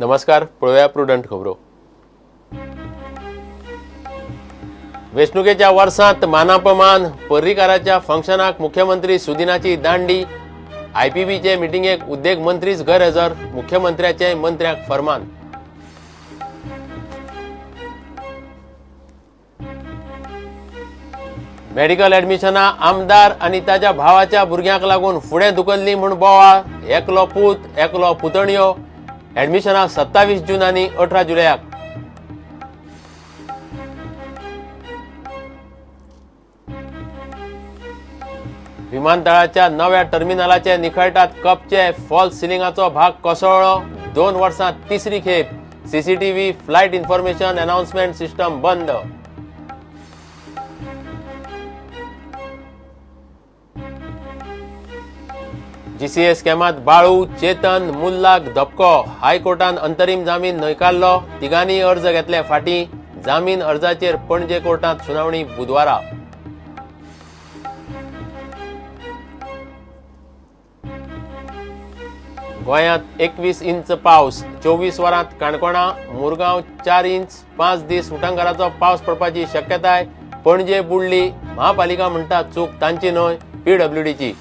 नमस्कार, पळोवया प्रुडंट खबरो. वेंचणुकेच्या वर्सांत मानापमान, पर्रीकाराच्या फंक्शनाक मुख्यमंत्री सुदिनाची दांडी. आयपीबीचे मिटिंगेक उद्देग मंत्रीच गैरहजर, मुख्यमंत्र्याचे मंत्र्यांक फरमान. मेडिकल ऍडमिशना आमदार आनी ताच्या भावाच्या भुरग्यांक लागून फुडें धुकल्ली म्हूण बोवाळ. एकलो पूत एकलो पुतणयो. ऍडमिशना 27 जून आनी 18 जुलयाक. विमानतळाच्या नव्या टर्मिनलाचे निखळटात कपचे, फॉल्स सिलिंगाचो भाग कोसळ्ळो. 2 वर्सां तिसरी खेप CCTV flight information announcement system बंद. जीसीए स्कॅमात बाळू, चेतन, मुल्लाक धपको. हायकोर्टान अंतरीम जामीन न्हयकारलो. तिगांनी अर्ज घेतले फाटीं. जामीन अर्जाचेर पणजे कोर्टात सुनावणी बुधवारा. गोंयांत 21 इंच पावस, 24 वरांत काणकोणा, मुरगांव 4 इंच. 5 दीस उटंगाराचो पावस पडपाची शक्यताय. पणजे बुडली, महापालिका म्हणटा चूक तांची न्हय, पीडब्ल्यूडीची.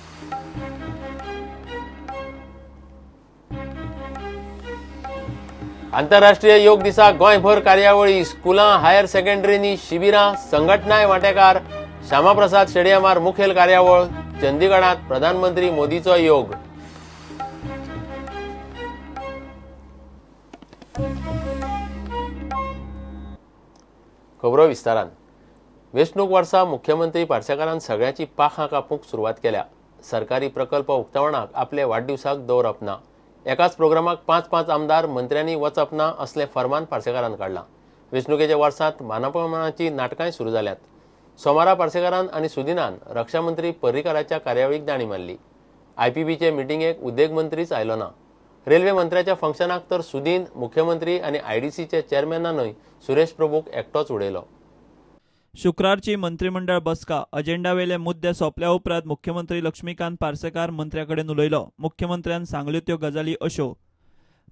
आंतरराष्ट्रीय योग दिसा गोंयभर कार्यावळी, स्कुलां, हायर सेकंडरींनी शिबिरां, संघटनाय वांटेकार. श्यामाप्रसाद स्टेडियमार मुखेल कार्यावळ. चंदीगडांत प्रधानमंत्री मोदीचो योग. खबरो विस्तारान. वेंचणूक वर्सा मुख्यमंत्री पार्सेकारान सगळ्यांची पाखां कापूंक सुरवात केल्या. सरकारी प्रकल्प उक्तावणाक आपले वाडदिवसाक दवरप ना, एकाच प्रोग्रामाक 5-5 आमदार मंत्र्यांनी वचप ना असलें फरमान पार्सेकारान काडलां. वेंचणुकेच्या वर्सांत मानापमानाची नाटकांय सुरू जाल्यात. सोमारा पार्सेकारान आनी सुदिनान रक्षामंत्री पर्रीकाराच्या कार्यावळीक दाणी मारली. आयपीबीचे मिटिंगेक उद्देग मंत्रीच आयलो ना. रेल्वे मंत्र्याच्या फंक्शनाक तर सुदीन, मुख्यमंत्री आनी आयडीसीचे चेअरमॅनानूय सुरेश प्रभूक एकटोच उडयलो. शुक्रारची मंत्रिमंडळ बसका अजेंडावेले मुद्दे सोंपल्या उपरांत मुख्यमंत्री लक्ष्मीकांत पार्सेकार मंत्र्या कडेन उलयलो. मुख्यमंत्र्यान सांगल्यो त्यो गजाली अश्यो: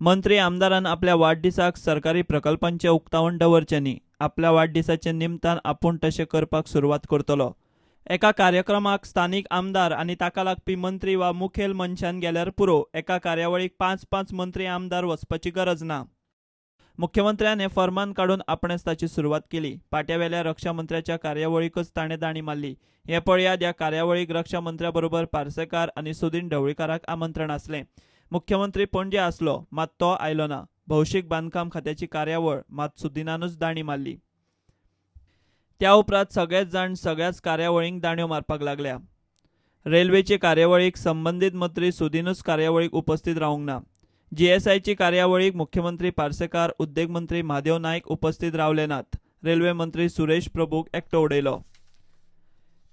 मंत्री आमदारान आपल्या वाडदिसाक सरकारी प्रकल्पांचें उक्तावण दवरचें न्ही. आपल्या वाडदिसाचे निमतान आपूण तशें करपाक सुरवात करतलो. एका कार्यक्रमाक स्थानीक आमदार आनी ताका लागपी मंत्री वा मुखेल मनशान गेल्यार पुरो. एका कार्यावळीक 5-5 मंत्री आमदार वचपाची गरज ना. मुख्यमंत्र्यान हें फरमान काडून आपणेच ताची सुरवात केली. पाट्यावेल्या रक्षा मंत्र्याच्या कार्यावळीकच ताणें दाणी मारली. हें पळयात, ह्या कार्यावळीक रक्षा मंत्र्या बरोबर पार्सेकार आनी सुदीन ढवळीकाराक आमंत्रण आसलें. मुख्यमंत्री पणजे आसलो, मात तो आयलो ना. भौशीक बांदकाम खात्याची कार्यावळ मात सुदिनानूच दाणी मारली. त्या उपरांत सगळेच जाण सगळ्याच कार्यावळींक दाण्यो मारपाक लागल्या. रेल्वेचे कार्यावळीक संबंदीत मंत्री सुदिनूच कार्यावळीक उपस्थित रावंक ना. जीएसआयची कार्यावळीक मुख्यमंत्री पार्सेकार, उद्देग मंत्री महादेव नायक उपस्थित रावले नात. रेल्वे मंत्री सुरेश प्रभूक एकटो उडयलो.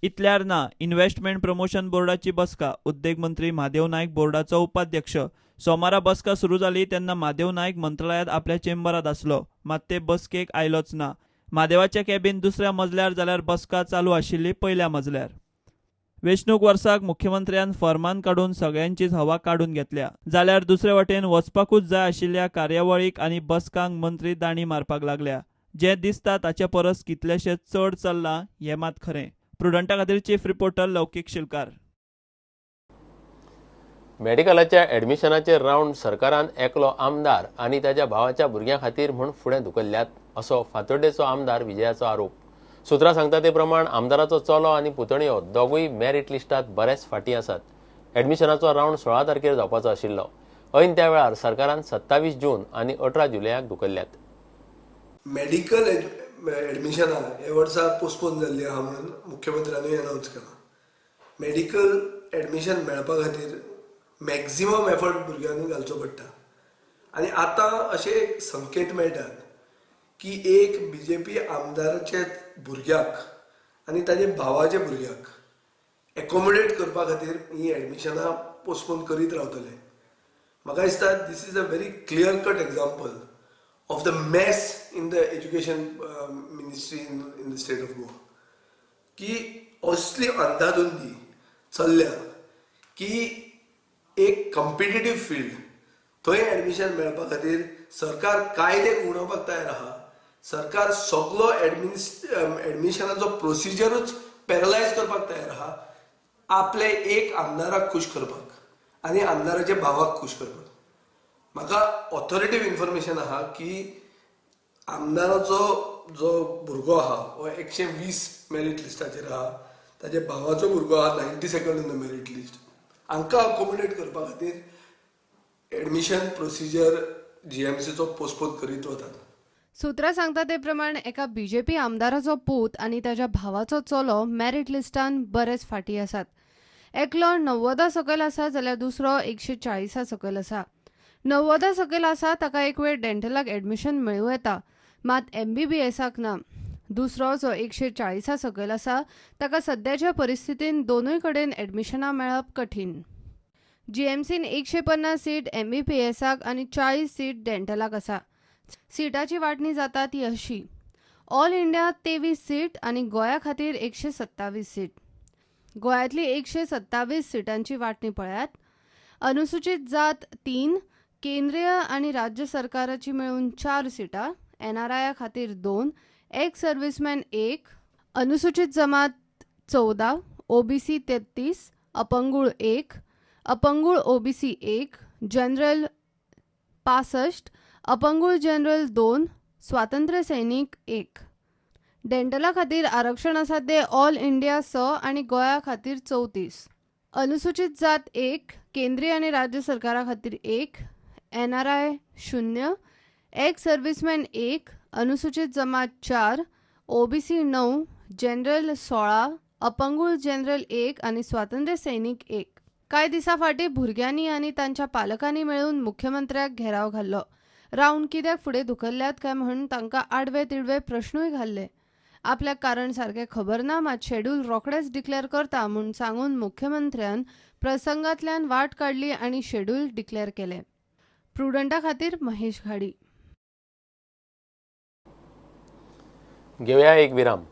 इतल्यार ना, इन्व्हेस्टमेंट प्रमोशन बोर्डाची बसका. उद्देग मंत्री महादेव नायक बोर्डाचो उपाध्यक्ष. सोमारा बसका सुरू जाली तेन्ना महादेव नायक मंत्रालयांत आपल्या चेंबरांत आसलो, मात ते बसकेक आयलोच ना. महादेवाचे कॅबीन दुसऱ्या मजल्यार जाल्यार बसका चालू आशिल्ली पयल्या मजल्यार. वेंचणूक वर्साक मुख्यमंत्र्यान फरमान काडून सगळ्यांचीच हवा काडून घेतल्या. जाल्यार दुसरे वटेन वचपाकूच जाय आशिल्ल्या कार्यावळीक आनी बसकांक मंत्री दाणी मारपाक लागल्या. जें दिसता ताचे परस कितलेशें चड चल्लां हें मात खरें. प्रुडंटा खातीर चीफ रिपोर्टर लौकीक शिलकार. मेडिकलाच्या ऍडमिशनाचे रावंड सरकारान एकलो आमदार आनी ताच्या भावाच्या भुरग्यां खातीर म्हूण फुडें धुकल्ल्यात असो फातोड्डेचो आमदार विजयाचो आरोप. सूत्रां सांगता ते प्रमाण आमदाराचो चलो आनी पुतणयो दोगूय मेरीट लिस्टात बरेच फाटीं आसात. ऍडमिशनाचो रावंड 16 तारखेर जावपाचो आशिल्लो. ऐन त्या वेळार सरकारान 27 जून आनी 18 जुलयाक धुकल्ल्यात. मेडिकल एडमिशनां हे वर्सा पोस्टपोन जाल्ली आहा म्हणून मुख्यमंत्र्यानूय अनावन्स केलां. मेडिकल एडमिशन मेळपा खातीर मॅक्झिमम एफर्ट भुरग्यांनी घालचो पडटा आनी आतां अशे संकेत मेळटात की एक बीजेपी आमदाराचे भुरग्याक आनी ताजे भावाचे भुरग्याक एकोमोडेट करपा खातीर ही एडमिशनां पोस्टपोन करीत रावतले. म्हाका दिसता this is a very clear cut example of the mess in the education ministry in the state of Goa, की असली अंदाधुंदी चल्ल्या की एक कॉम्पिटेटिव्ह फील्ड थंय एडमिशन मेळपा खातीर सरकार कायदे उडोवपाक तयार आहा. सरकार सगलो एडमिशनाचो प्रोसिजरूच पॅरलायज करपाक तयार आहा, आपले एक आमदाराक खूश करपाक आनी आमदाराच्या भावाक खूश करपाक. म्हाका ऑथॉरिटीव इन्फॉर्मेशन आहा की आमदाराचो जो भुरगो आहा हो 120 मेरीट लिस्टाचेर आहा, ताच्या भावाचो भुरगो आहा 92nd in the merit list. हांकां अकोमोडेट करपा खातीर एडमिशन प्रोसिजर जीएमसीचो पोस्टपोन करीत वतात. सूत्रां सांगता ते प्रमाण एका बीजेपी आमदाराचो पूत आनी ताच्या भावाचो चलो मेरीट लिस्टान बरेच फाटीं आसात. एकलो 90 सकयल आसा जाल्यार दुसरो 140 सकयल आसा. 90 सकयल आसा ताका एक वेळ डेंटलाक एडमिशन मेळूं येता, मात एमबीबीएसाक ना. दुसरो जो 140 सकयल आसा ताका सद्याच्या परिस्थितीन दोनूय कडेन एडमिशनां मेळप कठीण. जीएमसीन 150 सीट एमबीबीएसाक आनी 40 सीट डेंटलाक आसा. सीटाची वांटणी जाता ती अशी: ऑल इंडिया 23 सीट आनी गोंया खातीर 127 सीट. गोंयांतली 127 सिटांची वांटणी पळयात. अनुसूचित जात 3, केंद्रीय आनी राज्य सरकाराची मेळून 4 सिटां, एनआरआय खातीर 2, एक्स सर्व्हिसमॅन 1, अनुसूचित जमात 14, ओबीसी 33, अपंगूळ 1, अपंगूळ ओबीसी 1, जनरल 65, अपंगूळ जनरल 2, स्वातंत्र्य सैनिक 1. डेंटला खातीर आरक्षण आसा ते ऑल इंडिया 6 आनी गोंया खातीर 34. अनुसूचित जात 1, केंद्रीय आनी राज्य सरकारा खातीर 1, एनआरआय 0, एक्स सर्व्हिसमॅन 1, अनुसूचित जमात 4, ओबीसी 9, जनरल 16, अपंगूळ जनरल 1 आनी स्वातंत्र्य सैनिक 1. कांय दिसां फाटीं भुरग्यांनी आनी तांच्या पालकांनी मेळून मुख्यमंत्र्याक घेराव घाल्लो. रावंड कित्याक फुडें धुकल्ल्यात काय म्हूण तांकां आडवे तिडवे प्रश्नूय घाल्ले. आपल्याक कारण सारकें खबर ना, मात शेड्यूल रोखडेच डिक्लेअर करता म्हूण सांगून मुख्यमंत्र्यान प्रसंगांतल्यान वाट काडली आनी शेड्यूल डिक्लेअर केलें. प्रुडंटा खातीर महेश घाडी. घेवया एक विराम.